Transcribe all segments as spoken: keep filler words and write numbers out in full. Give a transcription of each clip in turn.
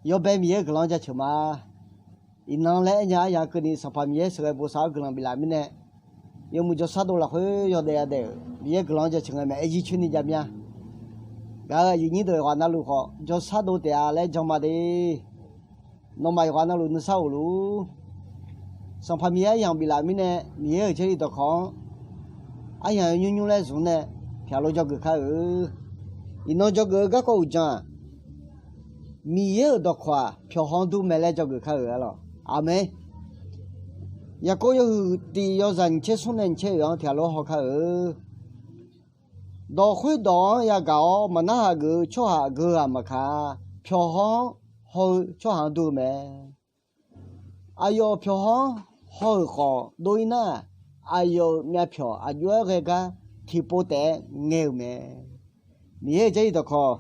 Yawbae Miqyaer-euq guiqlanq-anr jaceuq ma. Iqnan laer aernya aryaq keuvni Sanqpaq Miqyaer sheuqghae bosav-awr guiqlanq biflaf mirnae, yawmuiq jawrshar dov lafkhoer yawdaef yadaef-euq Miqyaer guiqlanq-anr jaceuq ngae mae, aer jir coer ni jav mya. Gaq-euq aqyuif nyir deuq yawqghaq navluf khawf jawrshar dov taef-a laer jan ma de. Nawmaf yawqghaq navluf nuisar of luf-ur. Sanqpaq Miqyaer aryamq biflaf mirnae, Miqyaer-euq Jarlif dawqkawq-anr aryamq yawnymr nymr laer zmq nae pyaqlov dzawgeuf kar-eu. Iqnan dzawgeuf-eu garkawv uqdzan-aq, Miqyaer-euq dawqkawq-aq pyawqhaw-anr dur mae laer dzawgeuf kar-euq arlawq. Aqmeq. Yaqkov yawhuiq tiq yawzaq nyiq tser smr nae nyiq tser oeq-anr tiqghaq lof haw kar-eu. Dawq khoerdawq-anr yagaq-awr maqnarhaq geuf-eu tsawrhaq geu ghaq maqkaq, pyawqhaw-anr haw-eu tsawrhaq-anr dur-eu mae. Aqyawf pyawqhaw-anr haw-euq khawf dov-ir nar, aqyawf-euq myavpyawq aqjox-aer ghae gar tiqpov taef-aer ngae-euq mae. Miqyaer-euq Jarlif dawqkawq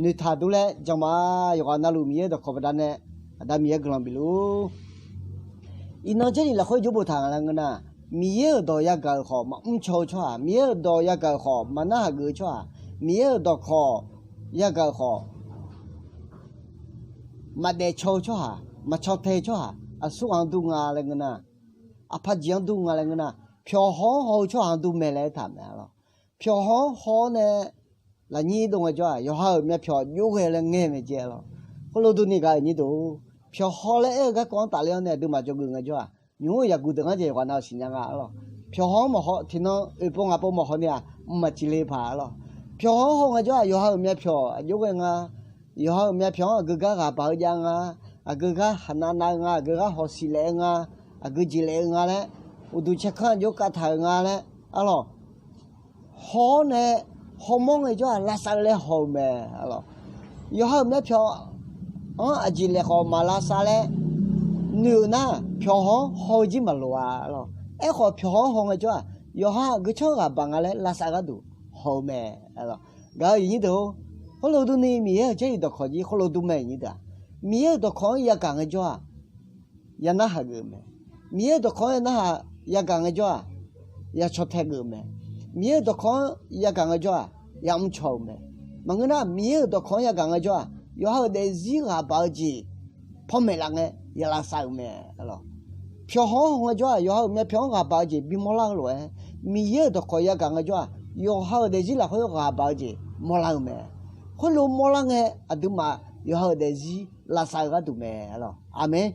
noeqtaq dur laer jan ma. Yawqghaq navluf Miqyaer-euq dawqkawq baqdanae Aqda Miqyaer guiqlanq bifluf-ur. Iqnan Jarlif lafkhoer jawr boftaq nga laer ngeur nar, Miqyaer-euq dawq yagaq-euq khawf maqmr caw-eu tsawrhaq, Miqyaer-euq dawq yagaq-euq khawf maqnarhaq geuf-eu tsawrhaq, Miqyaer-euq dawqkawq yagaq-euq khawf maqdaef caw-eu tsawrhaq, maqcaw tae-eu tsawrhaq aqsurghaq-anr dur nga laer ngeur nar, aqpaq jeq-anr dur nga laer ngeur nar, pyawqhaw-anr haw-eu tsawrhaq-anr dur mae laer aertaq mae arlawq. Pyawqhaw-anr haw-awr nae lafnyir dov ngaejawr-aq, yawqha-euq myavpyawq aqjox ghae laer ngae mae jeq arlawq. Khoerlof durni gaq-euq nyir deuq, pyawqhaw laer aer-eu garkawv-anr tafler-awr nae aqduimaf dzawgeuf ngaejawr-aq, nymq-mr-euq yaqguq deuq ngar jeq yawqghaq navluf siqnya nga arlawq. Pyawqhaw-anr maqhaw tiqnan oeqpov ngaqpov maqhaw ni-aq, mq maqciv le paq arlawq. Pyawqhaw-anr haw ngaejawr-aq, yawqha-euq myavpyawq aqjox ghae nga. Yawqha-euq myavpyawq-anr aqgeu gar ghaq baq-eu jav nga, aqgeu gar haqnav nav-eu nga, aqgeu gar hawsiq laef-eu nga, aqgeu jeq laef-eu nga laer, uqduq caerkanr aqjox kavtaq-euq nga laer arlawq. Haw-awr nae hawmawr ngaejawr-aq lavsav-eu laer haw-eu mae arlawq. Yawqha-euq myavpyawq-anr aqjeq laeq khawf maq lavsav laer noeq-euq nar, pyawqhaw-anr haw-eu jir maqloq-a arlawq. Aerkhawf pyawqhaw-anr haw ngaejawr-aq, yawqha aqgeu tsanr ghaq baq nga laer lavsav-eu gharduq haw-eu mae arlawq. Gaq-euq aqyuif nyir deuq-or, khoerlof durni Miqyaer-euq Jarlif dawqkawq jir khoerlof dur mae nyir deuq-aq, Miqyaer-euq dawqkawq-anr yagaq ngaejawr-aq, ya narhaq geuf-eu mae. Miqyaer-euq dawqkawq-anr ya narhaq yagaq ngaejawr-aq, ya caw tae geuf-eu mae. Miqyaer-euq dawqkawq-anr yagaq ngaejawr-aq, ya mr caw-eu mae. Maqngeur nar, Miqyaer-euq dawqkawq-anr yagaq ngaejawr-aq, yawqha-euq daefzir ghaq baq-eu jeq panmaeq laf ngae ya lavsav-euq mae. Pyawqhaw-anr haw ngaejawr-aq, yawqha-euq myavpyawq-anr ghaq baq-eu jeq bimawr lar-eu lof-aer, Miqyaer-euq dawqkawq yagaq ngaejawr-aq, yawqha-euq daefzir lafkhoer ghaq baq-eu jeq mawrlar-eu mae. Khoerlof mawrlar ngae, aqduimaf yawqha-euq daefzir lavsav-eu gharduq mae arlawq. Aqmeq.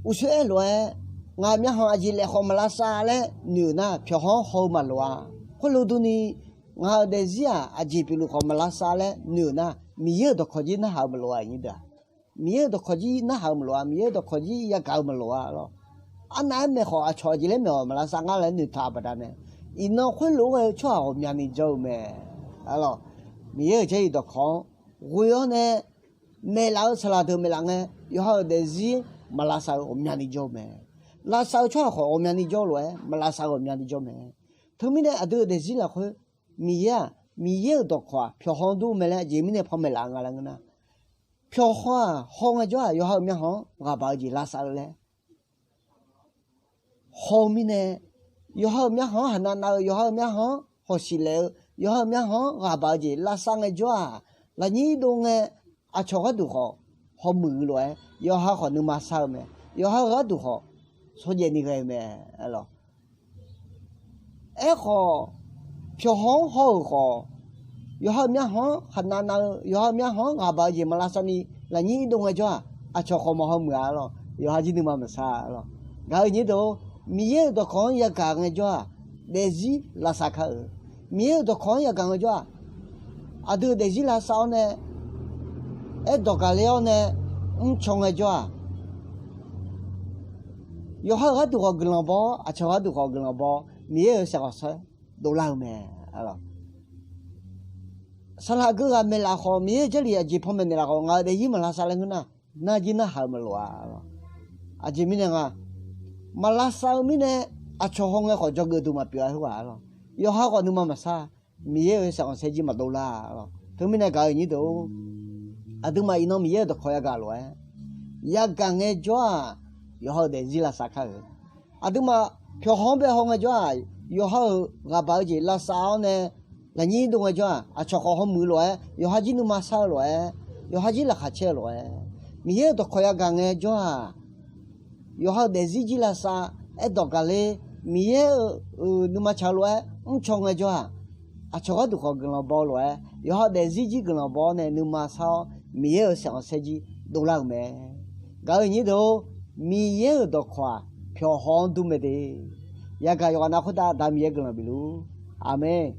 Uqshoe aer lof-aer, ngaq myavkhanq aqjeq laeq khawf maq lavsav laer noeq-euq nar, pyawqhaw-anr haw-eu maqloq-a. Khoerlof durni, ngaq-euq daefzir-aq aqjeq pyeufluf khawf maq lavsav laer noeq-euq nar, Miqyaer-euq dawqkawq jir narhaq-eu maqloq-a nyir deuq-aq. Miqyaer-euq dawqkawq jir narhaq-eu maqloq-a, Miqyaer-euq dawqkawq jir yagaq-eu maqloq-a arlawq. Arnav-aer maeq khawf aqcawq aqjeq laer maeq-awq maq lavsav ngar laer noeqtaq-euq baqdanae, iqnan khoerlof-aer ghae-eu tsawrhaq ghawqmyani jawr-eu mae arlawq. Miqyaer-euq Jarlif dawqkawq-anr ghoe-awr nae maeqlaf-eu saqlaq deuq maeqlaf ngae, yawqha-euq daefzir maq lavsav-eu ghawqmyani jawr-eu mae. Lavsav-eu tsawrhaq khawf ghawqmyani jawr-eu lof-aer maq lavsav-eu ghawqmyani jawr mae. Teumirnae aqdui-euq daefzir lafkhoer Miqyaer-aq, Miqyaer-euq dawqkawq-aq pyawqhaw dur mae laer aqjeq mirnae panmaeq laf nga laer ngeur nar, pyawqhaw-aq haw ngaejawr-aq yawqha-euq myavkhanq-anr ghaq baq-eu jeq lavsav-eu laer haw-eu mirnae, yawqha-euq myavkhanq-anr haqnav nav-eu, yawqha-euq myavkhanq-anr hawsiq laef-eu, yawqha-euq myavkhanq-anr ghaq baq-eu jeq lavsav ngaejawr-aq, lafnyir dov ngae aqcawq gharduq khawf hawmuiq-eu lof-aer yawqha khawf nuima sar-eu mae. Yawqha-euq gharduq khawf shawrjaev ni ghae-eu mae arlawq. Aerkhawf, pyawqhaw-anr haw-euq khawf, yawqha-euq myavkhanq-anr haqnav nav-eu, yawqha-euq myavkhanq-anr ghaq baq-eu jeq maq lavsav ni lafnyir dov ngaejawr-aq, aqcawq khawf maq hawmuiq-a arlawq. Yawqha jir nuima maqsar arlawq. Gaq-euq nyir deuq-or, Miqyaer-euq dawqkawq-anr yagaq ngaejawr-aq, daefzir lavsav kar-eu. Miqyaer-euq dawqkawq-anr yagaq ngaejawr-aq, aqdui-euq daefzir lavsav-awr nae, aerdawq gaqler-awr nae mrcaw ngaejawr-aq, yawqha-euq gharduq khawf guiqlanq baw-awr, aqcawq gharduq khawf guiqlanq baw-awr, Miqyaer-euq saeqghawq saer dovlar-eu mae arlawq. Saqlaq geu ghaq maeqlaf khawf, Miqyaer-euq Jarlif aqjeq panmaeq naeqlaf khawf, ngaq-euq daefzir maq lavsav laer ngeur nar, narjir narhaq-eu maqloq-a arlawq. Aqjeq mirnae nga, maq lavsav-eu mirnae aqcawq hawngae khawf dzawgeuf duq maqpyeuf-a khoerghaq arlawq. Yawqha khawf nuima maqsar, Miqyaer-euq saeqghawq saer jir maqdov lar arlawq. Teumirnae gaq-euq nyir deuq-or, aqduimaf iqnan Miqyaer-euq dawqkawq yagaq lof-aer, yagaq ngaejawr-aq, yawqha-euq daefzir lavsav kar-eu. Aqduimaf pyawqhaw-anr bae haw ngaejawr-aq, yawqha-euq ghaq baq-eu jeq lavsav-awr nae lafnyir dov ngaejawr-aq, aqcawq khawf hawmuiq-eu lof-aer, yawqha jir nuima sar-eu lof-aer, yawqha jir laqkhaq caer-eu lof-aer, Miqyaer-euq dawqkawq yagaq ngaejawr-aq, yawqha-euq daefzir jir lavsav aerdawq gaqler, Miqyaer-euq nuima tsaq-eu lof-aer mrcaw ngaejawr-aq, aqcawq gharduq khawf guiqlanq baw-eu lof-aer, yawqha daefzir jir guiqlanq baw-awr nae nuima sar-awr, Miqyaer-euq saeq khanqsaer jir dovlar-euq mae. Gaq-euq nyir deuq-or, Miqyaer-euq dawqkawq-aq, pyawq haw-anr dur mae de. Yagaq yawqghaq nav khoertav Aqda Miqyaer guiqlanq bifluf. Aqmeq.